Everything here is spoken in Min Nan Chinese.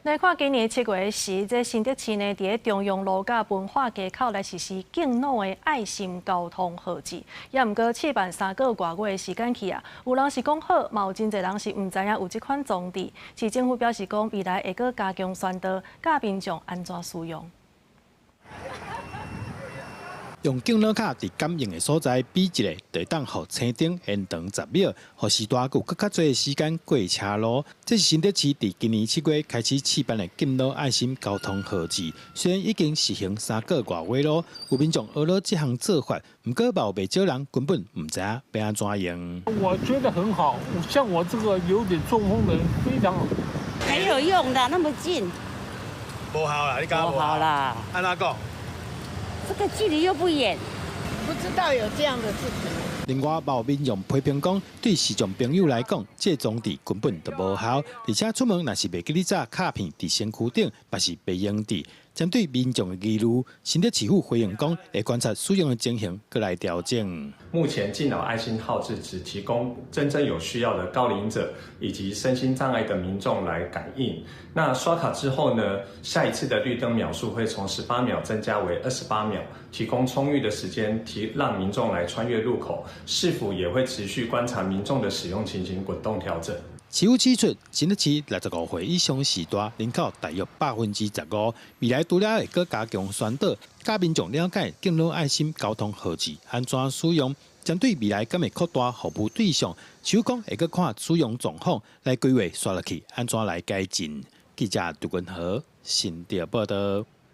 來看今年7月時，這新竹市呢，佇咧中央路佮文化街口來實施敬老的愛心交通號誌。也毋過試辦3個外月的時間去啊，有人是講好，嘛有真濟人是毋知影有這款裝置。市政府表示講，未來會閣加強宣導，教民眾按怎使用。用敬老卡佇感應的所在嗶一下，就會當予青燈延長10秒，予時大有閣較濟的時間過車路。這是新竹市佇今年7月開始試辦的敬老愛心交通號誌，雖然已經實行3個外月囉，有民眾呵咾這項做法，毋過嘛有袂少人根本毋知影欲按怎用。我覺得很好，像我這個有點中風的人非常好。沒有用的，那麼近。無效啦，你講無效啦。按怎講？這個距離又不遠，不知道有這樣的事情。另外，有民眾批評講，對視障朋友來講，這個裝置根本就無效，而且出門若是袂記得紮卡片佇身軀頂，嘛是袂用得。針對民眾的疑慮，新竹市府回應講，會觀察使用的情形，閣來調整。目前敬老愛心號誌只提供真正有需要的高齡者以及身心障礙的民眾來感應。那刷卡之後呢，下一次的綠燈秒數會從18秒增加為28秒，提供充裕的時間，提讓民眾來穿越路口。市府也會持續觀察民眾的使用情形，滾動調整。市府指出，新竹市65歲以上序大人口大約15%，未來除了會閣加強宣導，教民眾了解敬老愛心交通號誌按怎使用，針對未來敢會擴大服務對象，市府講會閣看使用狀況來規劃，紲落去按怎來改進。記者杜文和新竹報導。